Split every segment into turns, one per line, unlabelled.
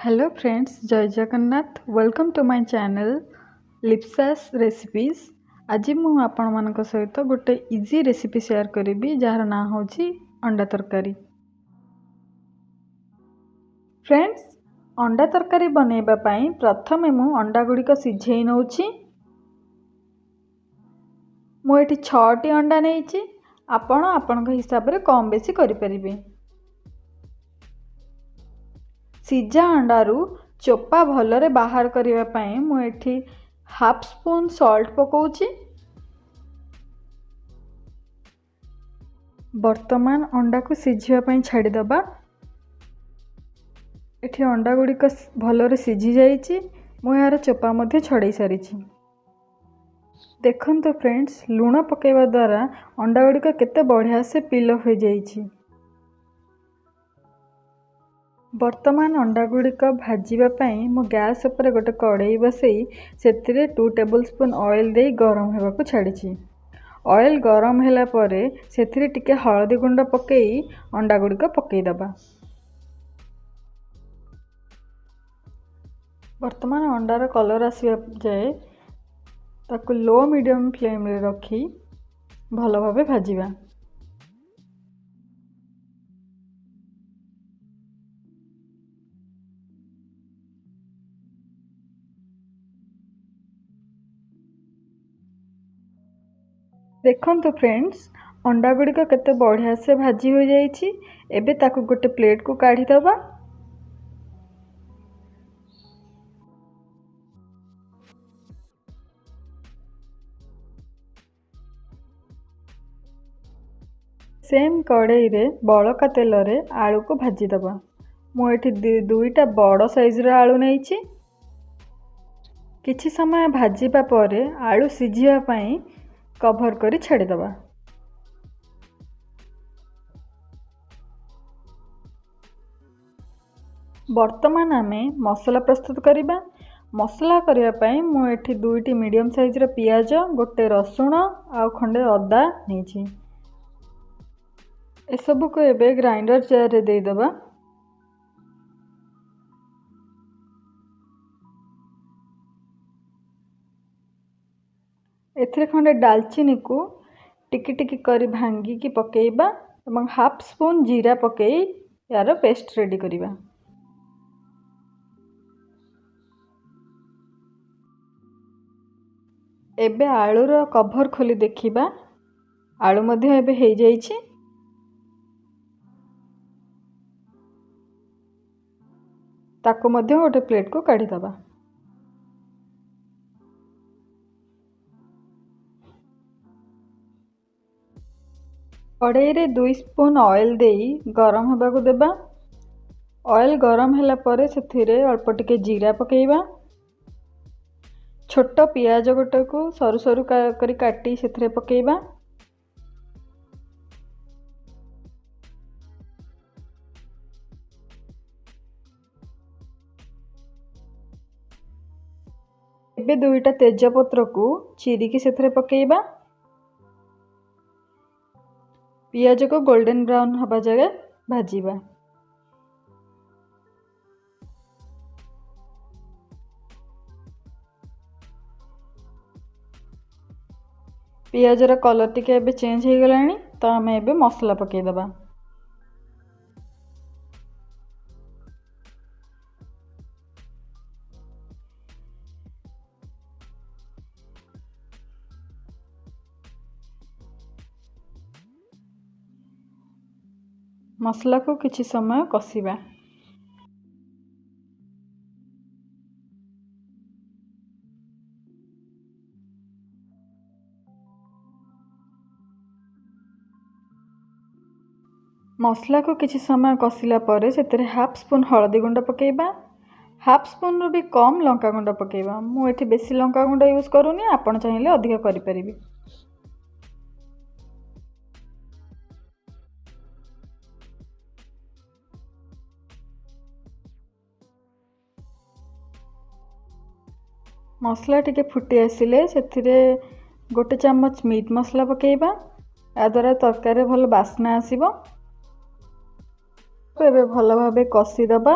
Hello friends, Jay Jagannath. Welcome to my channel Lipsa's recipes. ଆଜି ମୁଁ ଆପଣମାନଙ୍କ ସହିତ ଗୋଟେ ଇଜି ରେସିପି ସେୟାର କରିବି, ଯାହାର ନାଁ ହେଉଛି ଅଣ୍ଡା ତରକାରୀ। ଫ୍ରେଣ୍ଡସ୍, ଅଣ୍ଡା ତରକାରୀ ବନେଇବା ପାଇଁ ପ୍ରଥମେ ମୁଁ ଅଣ୍ଡା ଗୁଡ଼ିକ ସିଝେଇ ନେଉଛି। ମୁଁ ଏଠି 6ଟି ଅଣ୍ଡା ନେଇଛି। ଆପଣ ଆପଣଙ୍କ ହିସାବରେ କମ୍ ବେଶୀ କରିପାରିବେ। ସିଝା ଅଣ୍ଡାରୁ ଚୋପା ଭଲରେ ବାହାର କରିବା ପାଇଁ ମୁଁ ଏଠି ହାଫ୍ ସ୍ପୁନ୍ ସଲ୍ଟ ପକାଉଛି। ବର୍ତ୍ତମାନ ଅଣ୍ଡାକୁ ସିଝିବା ପାଇଁ ଛାଡ଼ିଦେବା। ଏଠି ଅଣ୍ଡା ଗୁଡ଼ିକ ଭଲରେ ସିଝି ଯାଇଛି। ମୁଁ ଏହାର ଚୋପା ମଧ୍ୟ ଛଡ଼େଇ ସାରିଛି। ଦେଖନ୍ତୁ ଫ୍ରେଣ୍ଡସ୍, ଲୁଣ ପକାଇବା ଦ୍ୱାରା ଅଣ୍ଡା ଗୁଡ଼ିକ କେତେ ବଢ଼ିଆ ସେ ପିଲ୍ ଅଫ୍ ହୋଇଯାଇଛି। ବର୍ତ୍ତମାନ ଅଣ୍ଡା ଗୁଡ଼ିକ ଭାଜିବା ପାଇଁ ମୁଁ ଗ୍ୟାସ୍ ଉପରେ ଗୋଟେ କଡ଼େଇ ବସେଇ ସେଥିରେ 2 ଟେବୁଲ୍ ସ୍ପୁନ୍ ଅଏଲ୍ ଦେଇ ଗରମ ହେବାକୁ ଛାଡ଼ିଛି। ଅଏଲ୍ ଗରମ ହେଲା ପରେ ସେଥିରେ ଟିକେ ହଳଦୀ ଗୁଣ୍ଡ ପକାଇ ଅଣ୍ଡା ଗୁଡ଼ିକ ପକାଇଦେବା। ବର୍ତ୍ତମାନ ଅଣ୍ଡାର କଲର୍ ଆସିବା ଯାଏ ତାକୁ ଲୋ ମିଡ଼ିୟମ୍ ଫ୍ଲେମ୍ରେ ରଖି ଭଲ ଭାବେ ଭାଜିବା। ଦେଖନ୍ତୁ ଫ୍ରେଣ୍ଡସ୍, ଅଣ୍ଡା ଗୁଡ଼ିକ କେତେ ବଢ଼ିଆ ସେ ଭାଜି ହୋଇଯାଇଛି। ଏବେ ତାକୁ ଗୋଟେ ପ୍ଲେଟ୍କୁ କାଢ଼ିଦେବା। ସେମ୍ କଡ଼େଇରେ ବଳକା ତେଲରେ ଆଳୁକୁ ଭାଜିଦେବା। ମୁଁ ଏଠି 2ଟା ବଡ଼ ସାଇଜ୍ର ଆଳୁ ନେଇଛି। କିଛି ସମୟ ଭାଜିବା ପରେ ଆଳୁ ସିଝିବା ପାଇଁ କଭର୍ କରି ଛାଡ଼ିଦେବା। ବର୍ତ୍ତମାନ ଆମେ ମସଲା ପ୍ରସ୍ତୁତ କରିବା। ମସଲା କରିବା ପାଇଁ ମୁଁ ଏଠି 2ଟି ମିଡ଼ିୟମ୍ ସାଇଜ୍ର ପିଆଜ, ଗୋଟେ ରସୁଣ ଆଉ ଖଣ୍ଡେ ଅଦା ନେଇଛି। ଏସବୁକୁ ଏବେ ଗ୍ରାଇଣ୍ଡର ଜାର୍ରେ ଦେଇଦେବା। ଏଥିରେ ଖଣ୍ଡେ ଡାଲଚିନିକୁ ଟିକି ଟିକି କରି ଭାଙ୍ଗିକି ପକାଇବା ଏବଂ ହାଫ୍ ସ୍ପୁନ୍ ଜିରା ପକାଇ ଏହାର ପେଷ୍ଟ ରେଡ଼ି କରିବା। ଏବେ ଆଳୁର କଭର୍ ଖୋଲି ଦେଖିବା। ଆଳୁ ମଧ୍ୟ ଏବେ ହେଇଯାଇଛି। ତାକୁ ମଧ୍ୟ ଗୋଟେ ପ୍ଲେଟ୍କୁ କାଢ଼ିଦେବା। କଡ଼େଇରେ 2 ସ୍ପୁନ୍ ଅଏଲ୍ ଦେଇ ଗରମ ହେବାକୁ ଦେବା। ଅଏଲ୍ ଗରମ ହେଲା ପରେ ସେଥିରେ ଅଳ୍ପ ଟିକେ ଜିରା ପକାଇବା। ଛୋଟ ପିଆଜ ଗୋଟାକୁ ସରୁ ସରୁ କରି କାଟି ସେଥିରେ ପକାଇବା। ଏବେ 2ଟା ତେଜପତ୍ରକୁ ଚିରିକି ସେଥିରେ ପକାଇବା। ପିଆଜକୁ ଗୋଲ୍ଡେନ୍ ବ୍ରାଉନ୍ ହେବା ଯାଏ ଭାଜିବା। ପିଆଜର କଲର୍ ଟିକେ ଏବେ ଚେଞ୍ଜ ହେଇଗଲାଣି, ତ ଆମେ ଏବେ ମସଲା ପକାଇଦେବା। ମସଲାକୁ କିଛି ସମୟ କଷିବା। ମସଲାକୁ କିଛି ସମୟ କଷିଲା ପରେ ସେଥିରେ ହାଫ୍ ସ୍ପୁନ୍ ହଳଦୀ ଗୁଣ୍ଡ ପକାଇବା। ହାଫ୍ ସ୍ପୁନ୍ରୁ ବି କମ୍ ଲଙ୍କା ଗୁଣ୍ଡ ପକାଇବା। ମୁଁ ଏଠି ବେଶୀ ଲଙ୍କା ଗୁଣ୍ଡ ୟୁଜ୍ କରୁନି, ଆପଣ ଚାହିଁଲେ ଅଧିକ କରିପାରିବେ। ମସଲା ଟିକେ ଫୁଟି ଆସିଲେ ସେଥିରେ 1 ଚାମଚ ମିଟ୍ ମସଲା ପକାଇବା। ଏହାଦ୍ୱାରା ତରକାରୀରେ ଭଲ ବାସ୍ନା ଆସିବ। ଏବେ ଭଲ ଭାବେ କଷିଦେବା।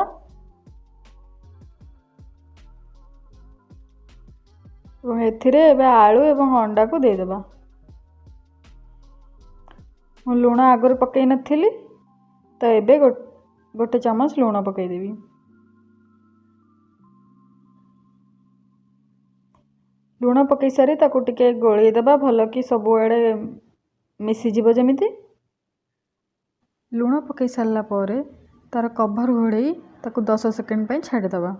ଏବଂ ଏଥିରେ ଏବେ ଆଳୁ ଏବଂ ଅଣ୍ଡାକୁ ଦେଇଦେବା। ମୁଁ ଲୁଣ ଆଗରୁ ପକାଇ ନଥିଲି, ତ ଏବେ 1 ଚାମଚ ଲୁଣ ପକାଇଦେବି। ଲୁଣ ପକାଇ ସାରି ତାକୁ ଟିକେ ଗୋଳେଇ ଦେବା ଭଲ କି ସବୁଆଡ଼େ ମିଶିଯିବ ଯେମିତି। ଲୁଣ ପକାଇ ସାରିଲା ପରେ ତା'ର କଭର୍ ଘୋଡ଼େଇ ତାକୁ 10 ସେକେଣ୍ଡ ପାଇଁ ଛାଡ଼ିଦେବା।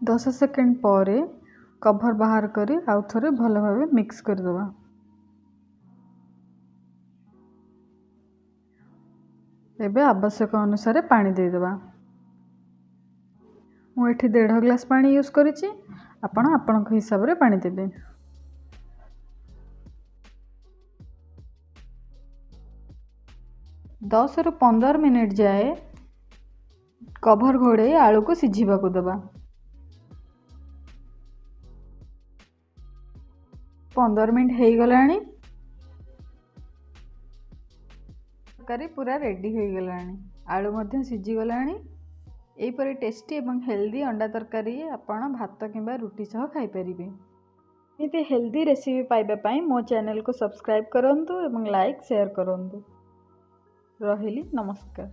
10 ସେକେଣ୍ଡ ପରେ କଭର୍ ବାହାର କରି ଆଉ ଥରେ ଭଲ ଭାବେ ମିକ୍ସ କରିଦେବା। ଏବେ ଆବଶ୍ୟକ ଅନୁସାରେ ପାଣି ଦେଇଦେବା। ମୁଁ ଏଠି 1.5 ଗ୍ଲାସ୍ ପାଣି ୟୁଜ୍ କରିଛି, ଆପଣ ଆପଣଙ୍କ ହିସାବରେ ପାଣି ଦେବେ। 10ରୁ 15 ମିନିଟ୍ ଯାଏ କଭର୍ ଘୋଡ଼େଇ ଆଳୁକୁ ସିଝିବାକୁ ଦେବା। 15 ମିନିଟ୍ ହେଇଗଲାଣି, ତରକାରୀ ପୁରା ରେଡ଼ି ହେଇଗଲାଣି, ଆଳୁ ମଧ୍ୟ ସିଝିଗଲାଣି। ଏହିପରି ଟେଷ୍ଟି ଏବଂ ହେଲ୍ଦି ଅଣ୍ଡା ତରକାରୀ ଆପଣ ଭାତ କିମ୍ବା ରୁଟି ସହ ଖାଇପାରିବେ। ଏମିତି ହେଲ୍ଦି ରେସିପି ପାଇବା ପାଇଁ ମୋ ଚ୍ୟାନେଲକୁ ସବସ୍କ୍ରାଇବ୍ କରନ୍ତୁ ଏବଂ ଲାଇକ୍ ସେୟାର କରନ୍ତୁ। ରହିଲି, ନମସ୍କାର।